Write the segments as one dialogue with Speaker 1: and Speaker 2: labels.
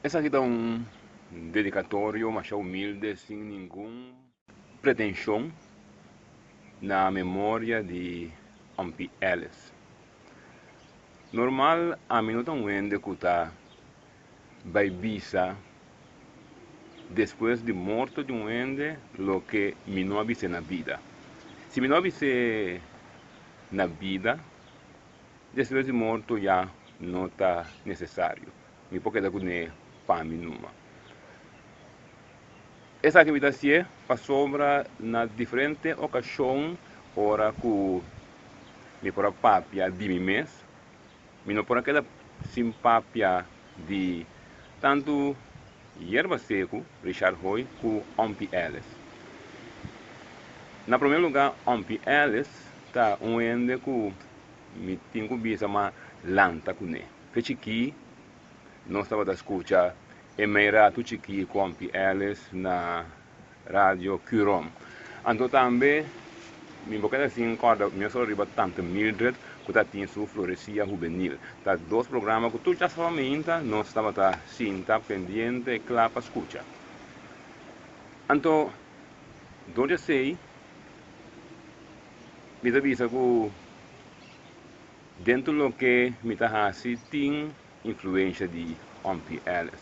Speaker 1: Esaki ta un dedicatorio masha humilde sin ningun pretension na memoria di Ompie Ellis. Normal ami no ta un hende cu ta bay bisa despues di morto di un hende loke mi no a bis'é na bida. Si mi no a bis'é na bida, despues di morto ya no ta necesario. Mi por keda kuné pa mi numa. Esaki mi ta hasié pasobra na diferente okashon ora ku mi por a papia di mi mes, mi no por a keda sin papia di tantu Yerba Seku, Richard Hoy, ku Ompie Ellis. Na promé lugá Ompie Ellis ta un hende ku mi tin ku bisa ma lanta kuné. Fe chikí nos tabata skucha e mei ratu chikí ku Ompie Ellis na Radio Curom. Anto tambe mi bo keda sin kòrda mesora riba Tante Mildred ku ta tin su Floresia Hubenil. Ta dos programa ku tur djasawa meinta nos tabata sinta pendiente kla pa skucha. Anto dor di esei mi ta bisa ku. Den tur loke mi ta hasi tin influensha di Ompie Ellis.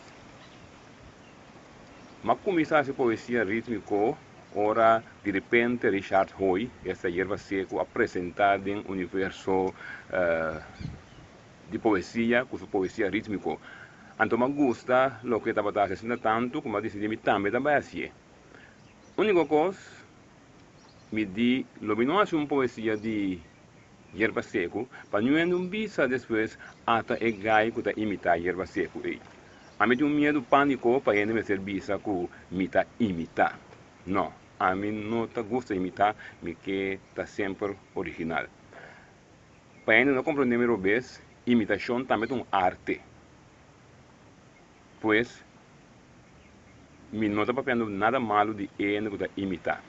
Speaker 1: M'a kuminsá hasi poesia rítmiko ora direpente Richard Hoy, esta yerba seku, a presentá den universo di poesia ku su poesia rítmiko. Anto m'a gusta loke e tabata hasi asina tantu ku m'a disidí mi tambe ta bai hasié. Úniko kos mi di lo mi no hasi un poesia di Yerba seku, pa niun hende un bisa despues ata e gai ku ta imitá yerba seku ei. Ami tin un miedu pániko pa hende mester bisa ku mi ta imitá. No, ami no ta gusta imitá, mi ke ta semper original. Pa hende no komprondé mi robes, imitashon tambe ta un arte. Pues, mi no ta papiando nada malu di e hende ku ta imitá.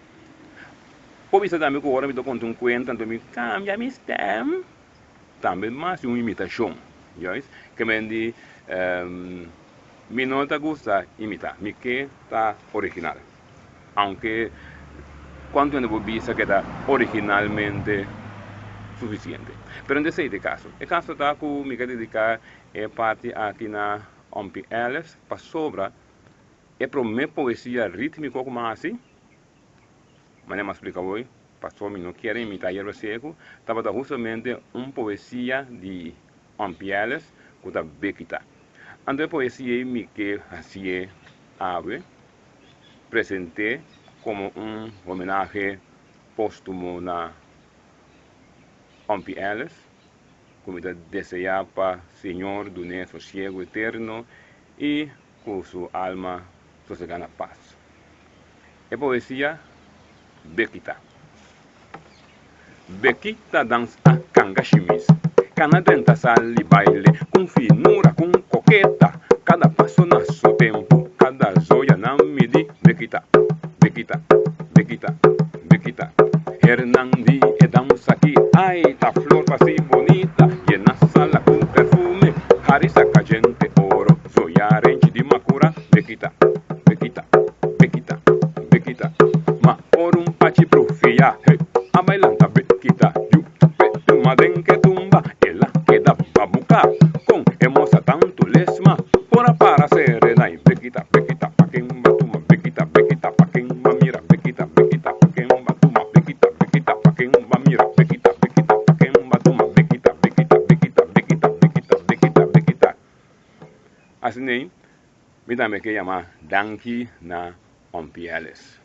Speaker 1: Por bisa tambe ku ora mi ta konta un kuenta anto mi kambia mi stèm, tambe mas di un imitashon. Juist? Ke men di, mi no ta gusta imitá, mi ke ta original. Aunke kuantu hende por bisa ke ta originalmente sufisiente. Pero no ta esei ta e kaso. E kaso ta ku mi ke dediká E parti aki na Ompie Ellis pasobra e promé poesia rítmiko ku mi a hasi, manera mi a splika hoy, pasobra mi no kier imitá Yerba Seku, tabata hustamente un poesia di Ompie Ellis ku ta Bekita. Anto e poesia ei mi ke hasié awe, present'é komo un homenahe póstumo na Ompie Ellis. Ku mi ta deseá pa Señor dun'é sosiegu eterno i ku su alma sosegá na pas. E poesia Bekita. Bekita dans a kanga shimis, kana drenta sali baile kun finura kun koketa, kada paso na su tempu, kada zoya na midi. Bekita, Bekita, Bekita, Bekita. Hernan di e dansa aki, ai ta flor pa si bonita, yena sala ku perfume, hari saka djente oro, zoya renchi di makura, Bekita, Bekita, Bekita, Bekita, ma ora un pachi prufia, hey, a bailanta Bekita, yu pe tuma den ke tumba, el a keda babuka, kon e mosa tantu lesma, por a para serenai, Bekita, Bekita, pa ken ba tuma, Bekita, Bekita, pa ken ba mira, Bekita, Bekita, pa ken ba tuma, Bekita, Bekita, pa ken ba mira, Bekita, Bekita, pa ken ba tuma, Bekita, Bekita, Bekita, Bekita, Bekita, Bekita, Bekita. Asin'ei mi tambe ke yama danki na Ompie Ellis.